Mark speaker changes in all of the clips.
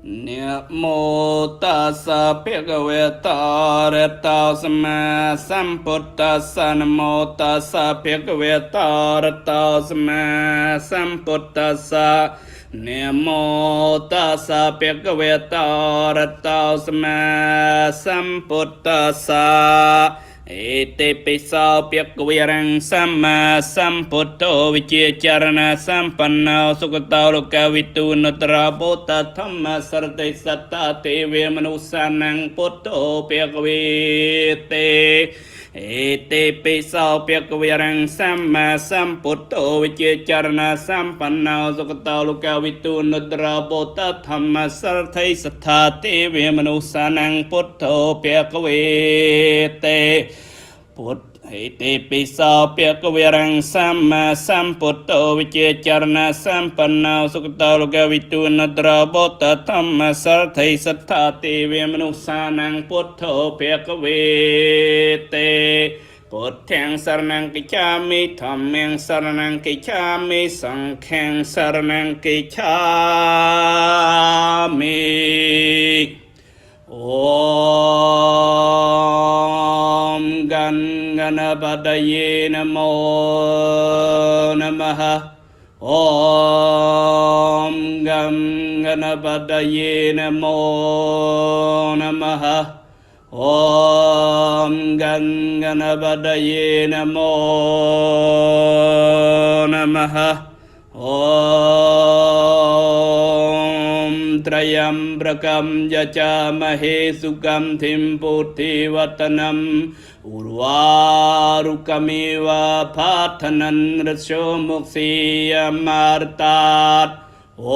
Speaker 1: នមោតស្សៈភគវេតរតោសម្មាសម្ពុទ្ធស្សៈនមោតស្សៈភគវេតរតោសម្មាសម្ពុទ្ធស្សៈនមោតស្សៈភគវេតរតោសម្មាសម្ពុទ្ធស្សៈអេតិពិសោភគវរੰសម្មាសម្ពុទ្ធោវិជាចរណសម្បណ្ណោសុគតោលោកវិទូនត្រពុទ្ធធម្មសរតិសត្តាទេវមនុស្សានំពុទ្ធោភគវេតេអេតិពិសោភគវរੰសម្មាសម្ពុទ្ធោវិជាចរណសម្បណ្ណោសុគតោលោកវិទូនត្រពុទ្ធធម្មសរតិសត្តាទេវមនុស្សានំពុទ្ធោភគវេតេពុទ្ធហេតិពិសោភគវរੰសម្មាសម្ពុទ្ធោវិជាចរណសម្បណ្ណោសុគតោលោកវិទូនត្របុត្តធម្មសរថៃសត្ថាទេវមនុស្សានំពុទ្ធោភគវេតេពុទ្ធាំសរណង្កិច្ឆាមិធម្មំសរណង្កិច្ឆាមិសង្ឃំសរណង្កិច្ឆាមិ ॐ गं गणपतये नमो नमः ॐ गं गणपतये नमो नमः ॐ गं गणपतये नमो नमः ॐ त्र्यम्बकं यजामहे सुगन्धिं पुष्टिवर्धनम् उर्वारुकमिव बन्धनान् मृत्योर्मुक्षीयमामृतात्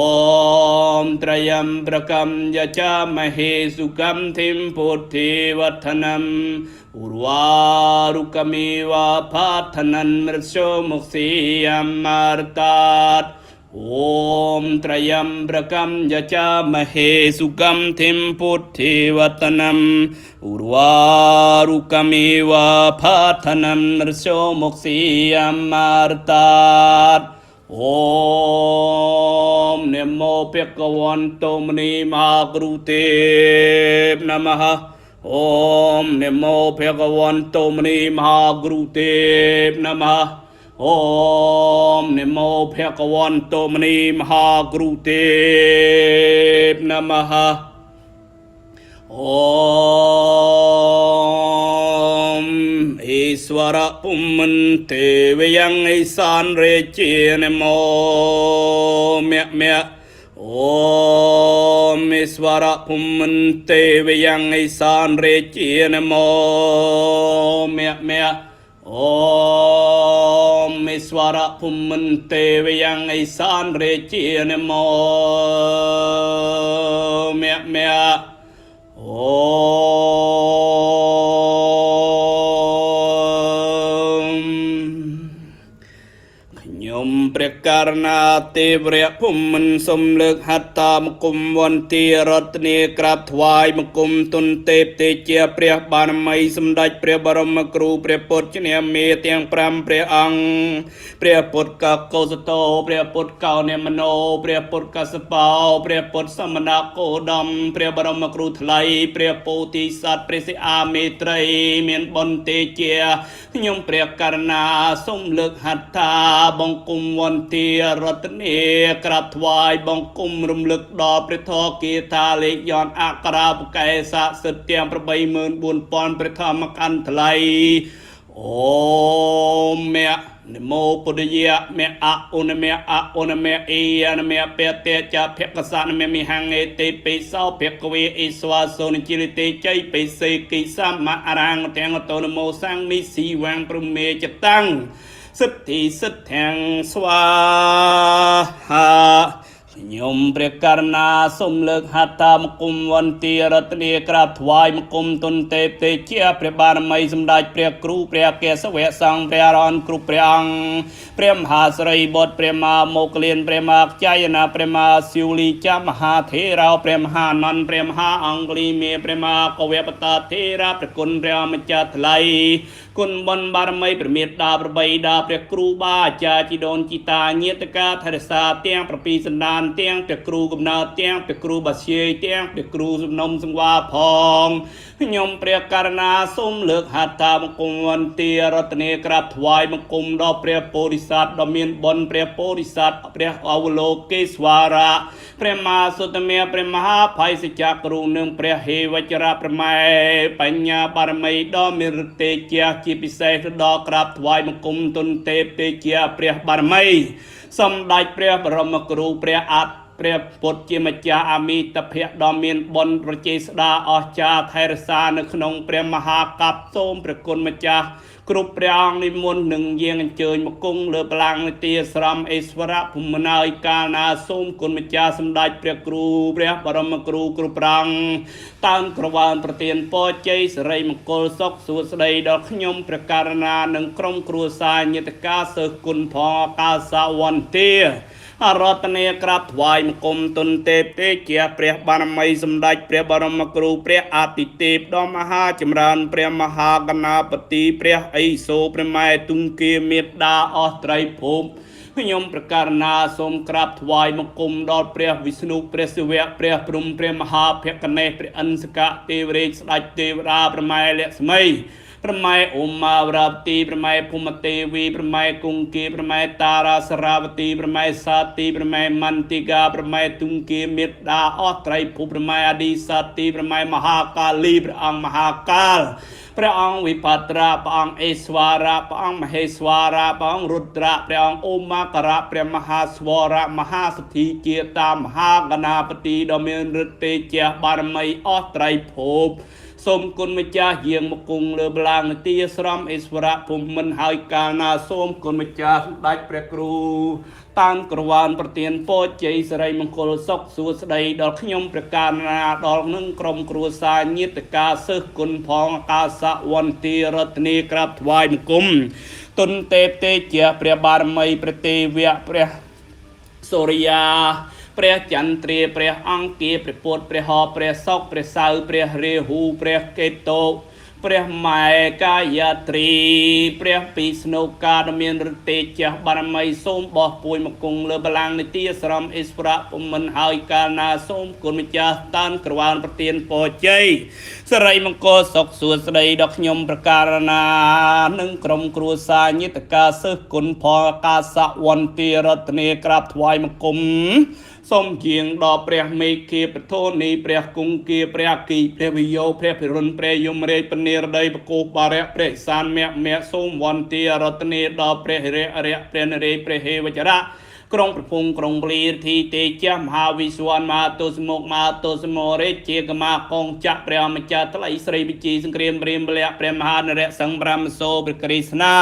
Speaker 1: ॐ त्र्यम्बकं यजामहे सुगन्धिं पुष्टिवर्धनम् उर्वारुकमिव बन्धनान् मृत्योर्मुक्षीयमामृतात् ॐ त्र्यम्बकं यजामहे सुगन्धिं पुष्टिवर्धनम् उर्वारुकमिव बन्धनान् मृत्योर्मुक्षीयमामृतात् អូមនមោភគវន្តោមនីមហាគ្រូទេពនមហអូមនមោភគវន្តោមនីមហាគ្រូទេពនមហអូមនមោភគវន្តោមនីមហាគ្រូទេពនមហអូមអេស្វរៈភូមិន្ទទេវយ៉ាងឥសានរេជានមោមៈមៈអូមអេស្វរៈភូមិន្ទទេវយ៉ាងឥសានរេជានមោមៈមៈអូមអេស្វរៈភូមិន្ទទេវយ៉ាងឥសានរេជានមោមៈមៈអូមខ្ញុំព្រះករណាទេវរៈភូមិន្ទសូមលើកហត្តាមង្គមវន្តារតនីក្រាបថ្វាយបង្គំទុនទេពទេជាព្រះបារមីសម្ដេចព្រះបរមគ្រូព្រះពុទ្ធជាមេទាំង5ព្រះអង្គព្រះពុទ្ធកកោសតោព្រះពុទ្ធកោនិមនោព្រះពុទ្ធកសបោព្រះពុទ្ធសមណគោដមព្រះបរមគ្រូថ្លៃព្រះពោធិសត្វព្រះសិអាមេត្រីមានបុណ្យទេជាខ្ញុំព្រះករណាសូមលើកហត្តាបង្គំវន្តារតនីក្រាបថ្វាយបង្គំរំលឹកដល់ព្រះធម៌គាថាលេខយន្តអក្សរាបកែស័ក្តិសិទ្ធិទាំង84000ព្រះធម្មកណ្ឌថ្លៃអូមៈនមោពុទ្ធយៈមៈអឧនមៈអឧនមៈអេយនមៈបេតេចភកសនមៈមិហង្អេតិពិសោភគវេអិស្វាសូនជីលតិចៃបិសេគិសមអរងទាំងតោនមោសង្មិស៊ីវាំងព្រមេចតាំងសិទ្ធិសិទ្ធាំងស្វាហាខ្ញុំព្រះករណាសូមលើកហត្តាមង្គមវន្តារតនីក្រាបថ្វាយបង្គំទុនទេពទេជាព្រះបារមីសម្ដេចព្រះគ្រូព្រះកេសវៈសង្ឃព្រះអរហន្តគ្រប់ព្រះអង្គព្រះមហាសិរីបុត្រព្រះមហាមោគលានព្រះមហាខ្ចយនាព្រះមហាសិវលីចមហាធេរោព្រះមហានន្ទព្រះមហាអង្គលីមេព្រះមហាកវបតាធេរៈព្រះគុណព្រះម្ចាស់ថ្លៃ គុណបុណ្យបារមីព្រះមេត្តាប្របីដាព្រះគ្រូបាអាចារ្យជីដូនជីតាញាតិកាថែរក្សាទាំង7សន្តានទាំងព្រះគ្រូកំណើតទាំងព្រះគ្រូបាសយាយទាំងព្រះគ្រូសំណុំសង្វាផងខ្ញុំព្រះករណាសូមលើកហត្ថាបង្គំវន្តារតនេក្រាបថ្វាយបង្គំដល់ព្រះពោធិសត្វដ៏មានបុណ្យព្រះពោធិសត្វព្រះអវលោកេស្វរៈព្រះមហាសុតមេព្រះមហាភ័យសច្ចគ្រូនិងព្រះហេវចរៈប្រមេបញ្ញាបារមីដ៏មានឫទ្ធិជាជាពិសេសដល់ក្រាបថ្វាយបង្គំទុនទេពទេជាព្រះបារមីសម្ដេចព្រះបរមគ្រូព្រះអត្តព្រះពុទ្ធជាម្ចាស់អមិតភៈដ៏មានបុណ្យប្រជាស្ដាអស្ចារ្យថែរក្សានៅក្នុងព្រះមហាកັບសូមព្រះគុណម្ចាស់គ្រប់ព្រះអង្គនិមន្តនឹងយាងអញ្ជើញមកគង់លើបលាំងនិទាស្រមអេស្វរៈភូមិណាយកាលណាសូមគុណម្ចាស់សម្ដេចព្រះគ្រូព្រះបរមគ្រូគ្រប់ព្រះអង្គតាមក្រវានប្រទានពរជ័យសិរីមង្គលសុខសួស្តីដល់ខ្ញុំព្រះករណានិងក្រុមគ្រួសារញាតិកាសិស្សគុណផងកាសវន្តាអរតនីក្រាបថ្វាយបង្គំទុនទេពទេជាព្រះបារមីសម្ដេចព្រះបរមគ្រូព្រះអតិទេពដ៏មហាចម្រើនព្រះមហាគណាបតិព្រះអិសូព្រះម៉ែទុង្គគាមេត្តាអស់ត្រៃភពខ្ញុំប្រកាសណាសូមក្រាបថ្វាយបង្គំដល់ព្រះវិស្ណុព្រះសិវៈព្រះព្រំព្រះមហាភគណេសព្រះអិនសកទេវរាជស្ដេចទេវតាព្រះម៉ែលក្ស្មីប្រម៉ែអ៊ុមាវរាវទីប្រម៉ែភូមិទេវីប្រម៉ែគង្គាប្រម៉ែតារាសរាវទីប្រម៉ែសាទីប្រម៉ែមន្តិកាប្រម៉ែទុង្គគាមេត្តាអស់ត្រៃភពប្រម៉ែអឌីសាទីប្រម៉ែមហាកាលីព្រះអង្គមហាកាលព្រះអង្គវិបត្រាព្រះអង្គអេស្វរៈព្រះអង្គមហេស្វរៈព្រះអង្គរុទ្រៈព្រះអង្គអូមាករៈព្រះមហាស្វរៈមហាសទ្ធិជាតាមហាគណាបតិដ៏មានឫទ្ធិទេជះបារមីអស់ត្រៃភពសូមគុណម្ចាស់យាងមកគង់លើបលាំងនទាស្រមអេស្វរៈភូមិមិនហើយកាលណាសូមគុណម្ចាស់សម្ដេចព្រះគ្រូតាមក្រវានប្រទានពរជ័យសិរីមង្គលសុខសួស្តីដល់ខ្ញុំព្រះកាណាដល់នឹងក្រុមគ្រួសារញាតិកាសិស្សគុណផងកាសវន្តារតនីក្រាបថ្វាយបង្គំទុនទេពទេជាព្រះបារមីព្រះទេវៈព្រះសូរិយាព្រះចន្ទ្រាព្រះអង្គាព្រះពុទ្ធព្រះហព្រះសុកព្រះសៅព្រះរាហូព្រះកេតុព្រះម៉ែកាយាត្រីព្រះពិស្ណុកាដ៏មានឫទ្ធិចេះបារមីសូមបោះពួយមកគង់លើបលាំងនិទាស្រមអេស្វរៈពុំមិនហើយកាលណាសូមគុណម្ចាស់តានក្រវានប្រទានពរជ័យសិរីមង្គលសុខសួស្តីដល់ខ្ញុំប្រការណានិងក្រុមគ្រួសារញាតិកាសិស្សគុណផលកាសវន្តារតនីក្រាបថ្វាយបង្គំសូមជាងដល់ព្រះមេគាពធនីព្រះគង្គាព្រះអគីព្រះវិយោព្រះពិរុណព្រះយមរាជពនិរដីបកោបារៈព្រះឥសានមគ្គមគ្គសូមវន្តារតនីដល់ព្រះហិរិអរិយព្រះនរេព្រះហេវចរៈក្រុងប្រពងក្រុងពលីធីទេជះមហាវិស្វនមហាទសមុខមហាទសមរេជាកមាកងចក្រព្រះម្ចាស់ថ្លៃស្រីវិជីសង្គ្រាមព្រាមពលៈព្រះមហានរៈសង្ប្រាមសូព្រះគ្រីស្នា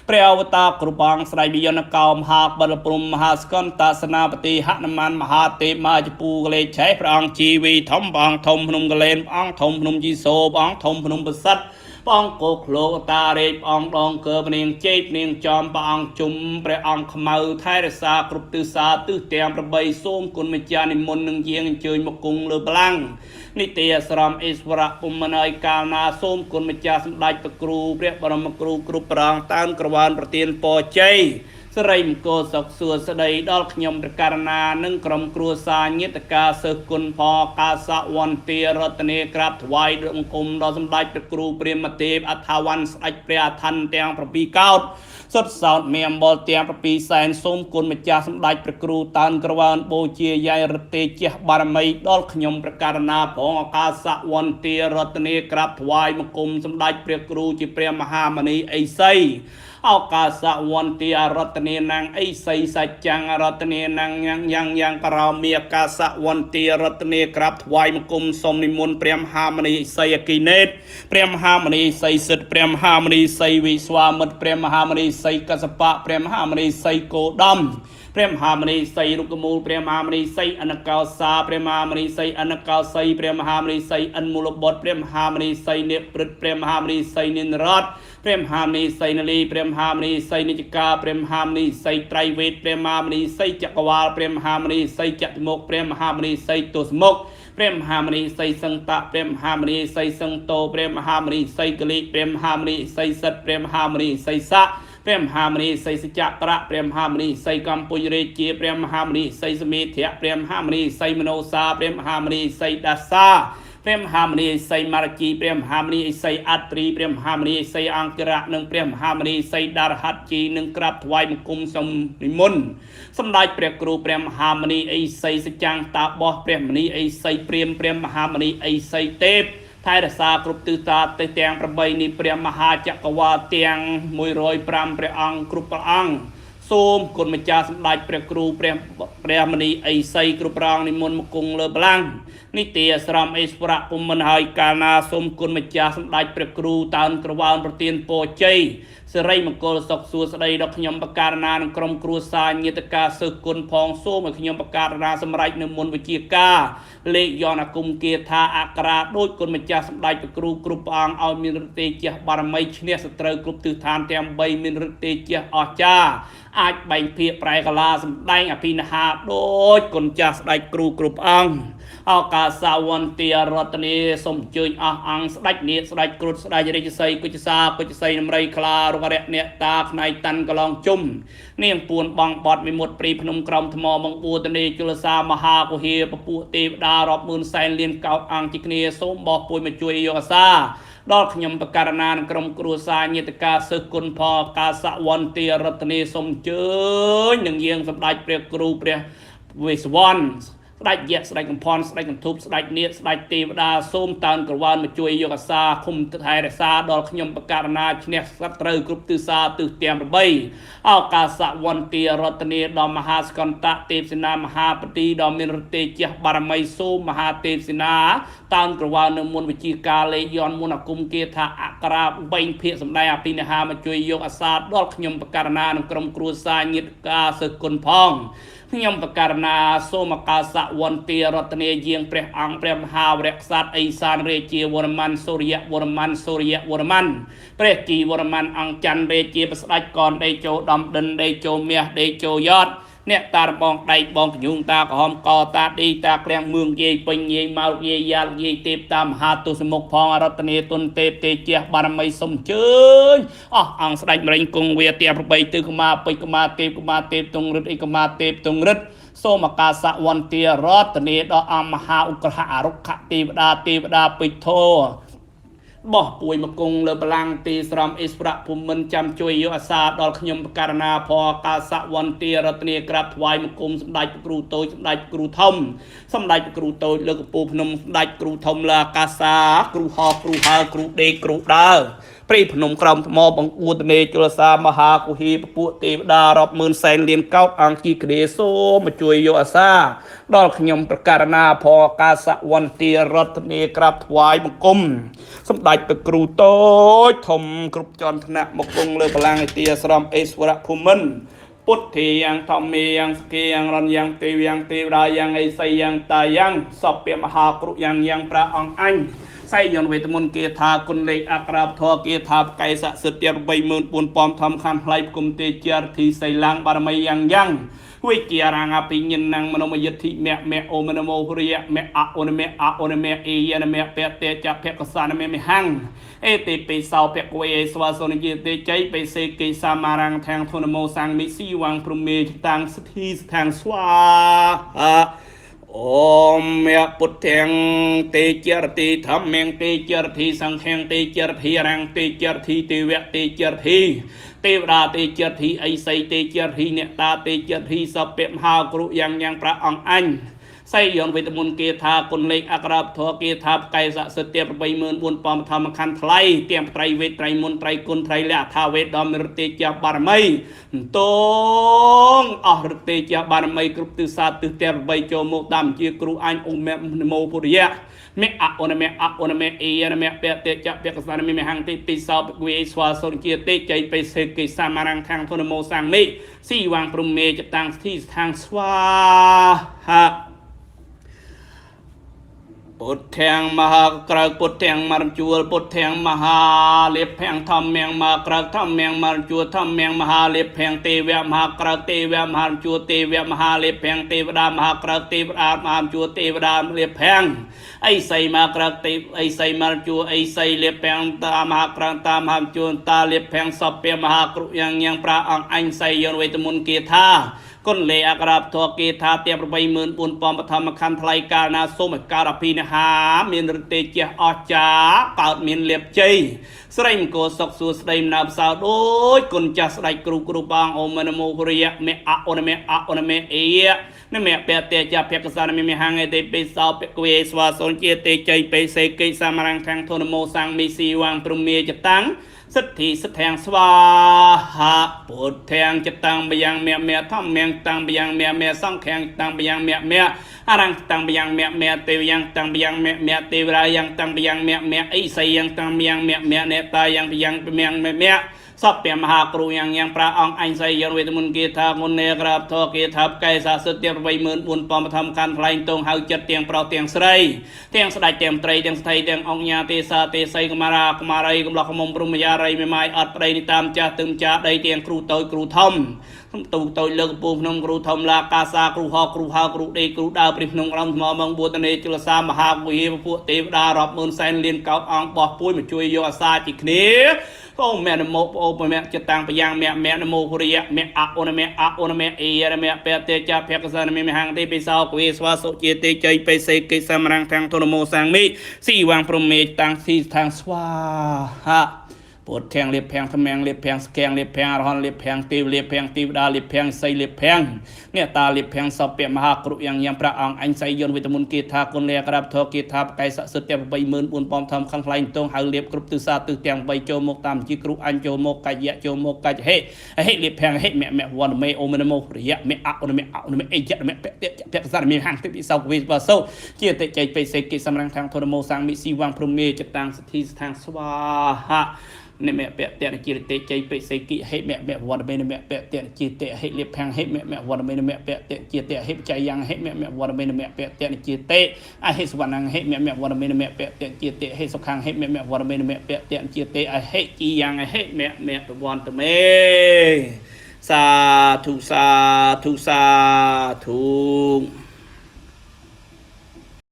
Speaker 1: ព្រះអវតារគ្រប់អង្គស្ដេចវិយនកោមហាបលព្រំមហាស្កន្តាសនាបតិហនុមានមហាទេពមហាជពូកលេឆេះព្រះអង្គជីវីធំព្រះអង្គធំភ្នំកលែនព្រះអង្គធំភ្នំជីសូព្រះអង្គធំភ្នំប្រសិទ្ធព្រះអង្គគោក្លោកតារេកព្រះអង្គដងកើនាងជ័យនាងចំព្រះអង្គជុំព្រះអង្គខ្មៅថែរក្សាគ្រប់ទិសាទិសទាំង8សូមគុណម្ចាស់និមន្តនឹងយាងអញ្ជើញមកគង់លើបលាំងនិទាស្រមអេស្វរៈពុំមនយកាលណាសូមគុណម្ចាស់សម្ដេចព្រះគ្រូព្រះបរមគ្រូគ្រប់ព្រះអង្គតាមក្រវានប្រទានពរជ័យសិរីមង្គលសុខសួស្តីដល់ខ្ញុំព្រះករណានិងក្រុមគ្រួសារញាតិកាសិស្សគុណផលកាសវន្តារតនីក្រាបថ្វាយដល់អង្គមដល់សម្ដេចព្រះគ្រូព្រាមទេពអថាវ័នស្ដេចព្រះអថន្ទទាំង7កោដសុទ្ធសោតមានអំបលទាំង7សែនសូមគុណម្ចាស់សម្ដេចព្រះគ្រូតានក្រវានបូជាយាយរទេជះបារមីដល់ខ្ញុំព្រះករណាផងអកាសវន្តារតនីក្រាបថ្វាយបង្គំសម្ដេចព្រះគ្រូជាព្រះមហាមនីអីសីឱកាសវន្តារតនីណាងអីសីសច្ចាំងរតនីណាងយ៉ាងយ៉ាងយ៉ាងក្រោមីអកាសវន្តារតនីក្រាបថ្វាយបង្គំសូមនិមន្តព្រះមហាមនីអីសីអគិនេតព្រះមហាមនីសីសិទ្ធព្រះមហាមនីសីវិស្វាមិត្រព្រះមហាមនីសីកសបៈព្រះមហាមនីសីគោដំព្រះមហាមនីសីរុក្ខមូលព្រះមហាមនីសីអនកោសាព្រះមហាមនីសីអនកោសីព្រះមហាមនីសីអិនមូលបុត្រព្រះមហាមនីសីនិព្រឹទ្ធព្រះមហាមនីសីនិនរតព្រះមហាមនីសីនលីព្រះមហាមនីសីនិចកាព្រះមហាមនីសីត្រៃវេទព្រះមហាមនីសីចក្រវាលព្រះមហាមនីសីចតុមុខព្រះមហាមនីសីទសមុខ ព្រះមហាមុនីសីសង្តៈព្រះមហាមុនីសីសង្តោព្រះមហាមុនីសីកលិព្រះមហាមុនីសីសិទ្ធព្រះមហាមុនីសីស័កព្រះមហាមុនីសីសចក្រៈព្រះមហាមុនីសីកម្ពុជរាជាព្រះមហាមុនីសីសមេធៈព្រះមហាមុនីសីមនោសាព្រះមហាមុនីសីដាសាព្រះមហាមុនីសីមរជីព្រះមហាមុនីសីអត្រីព្រះមហាមុនីសីអង្គរៈនិងព្រះមហាមុនីសីដារហត្ថជីនឹងក្រាបថ្វាយបង្គំសូមនិមន្តសម្ដេចព្រះគ្រូព្រះមហាមុនីអីសីសចាំងតាបោះព្រះមុនីអីសីព្រាមព្រះមហាមុនីអីសីទេពថែរក្សាគ្រប់ទិសតាទៅទាំង8នេះព្រះមហាចក្រវាលទាំង105ព្រះអង្គគ្រប់ព្រះអង្គសូមគុណម្ចាស់សម្ដេចព្រះគ្រូព្រះព្រះមនីអីសីគ្រប់ព្រះអង្គនិមន្តមកគង់លើបលាំងនិទាអាស្រមអេស្វរៈពុំមិនហើយកាលណាសូមគុណម្ចាស់សម្ដេចព្រះគ្រូតើនក្រវ៉ានប្រទានពរជ័យសិរីមង្គលសុខសួស្តីដល់ខ្ញុំបការណានិងក្រុមគ្រួសារញាតិកាសិស្សគុណផងសូមឲ្យខ្ញុំបការណាសម្រេចនៅមុនវិជាការលេខយន្តអាគមគាថាអក្រាដូចគុណម្ចាស់សម្ដេចព្រះគ្រូគ្រប់ព្រះអង្គឲ្យមានឫទ្ធិជះបារមីឈ្នះសត្រូវគ្រប់ទិសឋានទាំង3មានឫទ្ធិជះអស្ចារ្យអាចបែងភាកប្រែកាឡាសម្ដែងអភិនិហាដូចគុណចាស់ស្ដេចគ្រូគ្រប់អង្គឱកាសវន្តារតនីសូមអញ្ជើញអស់អង្គស្ដេចនាគស្ដេចគ្រុឌស្ដេចរាជសីគុជសាគុជសីនំរីខ្លារុករៈអ្នកតាផ្នែកតាន់កឡងជុំនាងពួនបងបត់មិមុតព្រីភ្នំក្រំថ្មបង្បួតនីជលសាមហាគុហាពពួកទេវតារាប់ម៉ឺនសែនលានកោតអង្គជាគ្នាសូមបោះពួយមកជួយយកអាសាដល់ខ្ញុំបករណានិងក្រុមគ្រួសារញាតិកាសិស្សគុណផលកាសវន្តារតនីសូមអញ្ជើញនឹងយាងសម្ដេចព្រះគ្រូព្រះវេស្វណ្ណស្ដេចយៈស្ដេចកំផនស្ដេចកន្ធប់ស្ដេចនាគស្ដេចទេវតាសូមតើនក្រវានមកជួយយកអាសាឃុំថែរក្សាដល់ខ្ញុំបករណាឈ្នះសត្រូវគ្រប់ទិសាទិសទាំង8ឱកាសវន្តារតនីដល់មហាស្កន្តៈទេពសេនាមហាបទីដល់មានរទេជះបារមីសូមមហាទេពសេនាតើនក្រវាននៅមុនវិជាការលេខយន្តមុនអាគមគាថាអក្រាបែងភាកសម្ដែងអភិនិហាមកជួយយកអាសាដល់ខ្ញុំបករណានិងក្រុមគ្រួសារញាតិកាសិស្សគុណផងខ្ញុំបករណាសូមកាសវន្តារតនីយាងព្រះអង្គព្រះមហាវរៈក្សត្រអីសានរាជាវរ្ម័នសូរិយវរ្ម័នសូរិយវរ្ម័នព្រះជីវរ្ម័នអង្គច័ន្ទរាជាប្រស្ដេចកនដេជោដំដិនដេជោមាសដេជោយ៉តអ្នកតារបងដៃបងកញូងតាក្រហមកតាឌីតាក្រាំងមឿងយាយពេញយាយមកយាយយ៉ាលយាយទេពតាមមហាទសមុខផងរតនីទុនទេពទេជះបារមីសុំជើញអស់អង្គស្ដេចម្រេញគង់វាទាំង8ទិសកុមារពេជ្រកុមារទេពកុមារទេពទងរិទ្ធអីកុមារទេពទងរិទ្ធសូមកាសវន្តារតនីដល់អង្គមហាឧក្រហអរុក្ខទេវតាទេវតាពេជ្រធោបោះពួយមកគង់លើបលាំងទីស្រមអិសរៈភូមិន្ទចាំជួយយកអាសាដល់ខ្ញុំបករណាផកាសវន្តារតនីក្រាបថ្វាយបង្គំសម្ដេចគ្រូតូចសម្ដេចគ្រូធំសម្ដេចគ្រូតូចលើកពូភ្នំសម្ដេចគ្រូធំលើអាកាសាគ្រូហោគ្រូហើគ្រូដេកគ្រូដើរព្រៃភ្នំក្រោមថ្មបង្អួតនេជលសាមហាគុហីពពួកទេវតារាប់ម៉ឺនសែនលានកោតអង្គជីគ្រាសូមមកជួយយកអាសាដល់ខ្ញុំប្រការណាផកាសវន្តារតនីក្រាបថ្វាយបង្គំសម្ដេចព្រះគ្រូតូចធំគ្រប់ជាន់ថ្នាក់មកគង់លើបលាំងឯទាស្រមអេស្វរៈភូមិន្ទពុទ្ធាយ៉ាងធម្មេយ៉ាងសគាយ៉ាងរនយ៉ាងទេវយ៉ាងទេវតាយ៉ាងអេសីយ៉ាងតាយ៉ាងសពមហាគ្រុយ៉ាងយ៉ាងប្រាអង្គអញសៃយន្តវេទមន្តគាថាគុណលេខអក្រាបធរគាថាបកៃស័ក្តិសិទ្ធិ84000ធំខំថ្លៃគុំទេជារធីសីឡាំងបារមីយ៉ាងយ៉ាងវិជារាងអភិញ្ញាណមនោមយិទ្ធិមៈមៈអូមនមោហរិយមៈអអូនមៈអអូនមៈអេយនមៈពតេចភកសានមៈមហੰអេតិបិសោភគវេស្វាសុនិយទេចៃបិសេកិសាមារាំងធាំងធនមោសាំងមិស៊ីវាងព្រមេតាំងសធិស្ថាងស្វាហាអូមៈពុទ្ធាំទេចរតិធម្មំទេចរតិសង្ឃំទេចរតិរាំងទេចរតិទេវៈទេចរតិទេវតាទេចរតិអីសីទេចរតិអ្នកតាទេចរតិសពមហាគ្រុយ៉ាងយ៉ាងប្រាអង្គអញសៃយន្តវេទមន្តគាថាគុណលេខអក្រាបធរគាថាផ្កាយស័ក្តិសិទ្ធិ84000ធម្មខណ្ឌថ្លៃទាំងត្រៃវេទត្រៃមន្តត្រៃគុណត្រៃលក្ខថាវេទដល់មរទេជាបារមីតងអស់រទេជាបារមីគ្រប់ទិសាទិសទាំង8ចូលមកតាមជាគ្រូអញអ៊ុមនមោពុរិយៈមៈអអូនមៈអអូនមៈអេយនមៈពតេចពកសានមិមហੰតិពិសោពវេស្វាសុនជាទេចៃបេសេកិសាមារាំងខាងធនមោសាំងមិស៊ីវាងព្រមេចតាំងស្ធិស្ថាងស្វាហា ពុទ្ធាំងមហាក្រៅពុទ្ធាំងមរជួលពុទ្ធាំងមហាលិភាំងធម្មំមហាក្រៅធម្មំមរជួលធម្មំមហាលិភាំងទេវៈមហាក្រៅទេវៈមហាជួលទេវៈមហាលិភាំងទេវតាមហាក្រៅទេវតាមហាជួលទេវតាលិភាំងអីសីមហាក្រៅទេអីសីមរជួលអីសីលិភាំងតាមមហាក្រៅតាមមហាជួលតាលិភាំងសពមហាគ្រុយ៉ាងយ៉ាងប្រាអង្គអញសីយនវេទមន្តគាថាគុណលេអក្រាបធរគេថាទាំង84000បឋមខណ្ឌថ្លៃកាលណាសូមឲ្យកើតអភិនិហាមានរិទ្ធិជះអស្ចារ្យកើតមានលៀបជ័យស្រីមង្គលសុខសួស្តីមណាបសោដូចគុណចាស់ស្ដេចគ្រូគ្រូបងអូមនមោហរិយមេអអូនមេអអូនមេអេនមេពតេជាភកសានមេមហង្អេទេបេសោពកវេស្វាសូនជាទេជ័យបេសេកិសមរងខាងធនមោសង្មីស៊ីវាងព្រមេចតាំងសិទ្ធិសិទ្ធាងស្វាហាពុទ្ធាងចតាំងបយ៉ាងមេមេធម្មងតាំងបយ៉ាងមេមេសង្ឃាងតាំងបយ៉ាងមេមេអរងតាំងបយ៉ាងមេមេទេវយ៉ាងតាំងបយ៉ាងមេមេទេវរាយ៉ាងតាំងបយ៉ាងមេមេអិសីយ៉ាងតាំងបយ៉ាងមេមេនេតាយ៉ាងបយ៉ាងបយ៉ាងមេមេសពមហាគ្រូយ៉ាងយ៉ាងប្រាអង្គអញសីយនវេទមន្តគាថាមុនេក្រាបធរគាថាកែសាសិទ្ធិ84000បឋមខណ្ឌថ្លែងតងហៅចិត្តទាំងប្រុសទាំងស្រីទាំងស្ដេចទាំងត្រីទាំងស្ថីទាំងអង្គញាទេសាទេសីកុមារាកុមារីកំឡោះកមុំព្រមយារីមេម៉ាយអត់ប្តីនេះតាមចាស់ទឹមចាដីទាំងគ្រូតូចគ្រូធំទូតូចលើកពូភ្នំគ្រូធំឡាកាសាគ្រូហោគ្រូហៅគ្រូដេគ្រូដើព្រះភ្នំក្រំថ្មមងបួតនេជលសាមហាវិហេពួកទេវតារាប់ម៉ឺនសែនលានកោតអង្គបោះពួយមកជួយយកអាសាជាគ្នាអូមេនមោអូបមេចតាំងបយ៉ាងមេមេនមោហរិយមេអអូនមេអអូនមេអេរមេពតេចាភកសានមេមហង្ទេពិសោកវេស្វាសុជាទេជ័យបេសេកិសមរងខាងធនមោសាងមិស៊ីវាងព្រមេតាំងស៊ីខាងស្វាហាពុទ្ធធាងលៀបភាំងថ្មៀងលៀបភាំងស្កៀងលៀបភាំងអរហន្តលៀបភាំងទេវលៀបភាំងទេវតាលៀបភាំងសីលៀបភាំងអ្នកតាលៀបភាំងសពមហាគ្រុយ៉ាងយ៉ាងព្រះអង្គអញសីយនវិតមុនគាថាគុណលាក្រាបធរគាថាបកែស័ក្តិសិទ្ធិ84000ធំខាងថ្លៃតងហៅលៀបគ្រប់ទិសាទិសទាំង3ចូលមកតាមជាគ្រូអញចូលមកកាយៈចូលមកកាយហេហេលៀបភាំងហេមៈមៈវណ្ណមេអូមនមោរិយៈមេអអូនមេអអូនមេអេយៈមេពតិពកសារមេហាងតិពិសោកវិបាសោជាតិចៃបេសេកិសំរងខាងធនមោសាងមិស៊ីវាងព្រមេចតាំងសទ្ធិស្ថាងស្វាហានិមៈពតៈជាតិជ័យបិសេគិហិមៈមៈវត្តមេនិមៈពតៈជាតិហិលិភាំងហិមៈមៈវត្តមេនិមៈពតៈជាតិហិបច្ចយ៉ាងហិមៈមៈវត្តមេនិមៈពតៈជាតិអហិសវណ្ណងហិមៈមៈវត្តមេនិមៈពតៈជាតិហិសុខាងហិមៈមៈវត្តមេនិមៈពតៈជាតិអហិជីយ៉ាងហិមៈមៈវត្តមេសាធុសាធុសាធុ។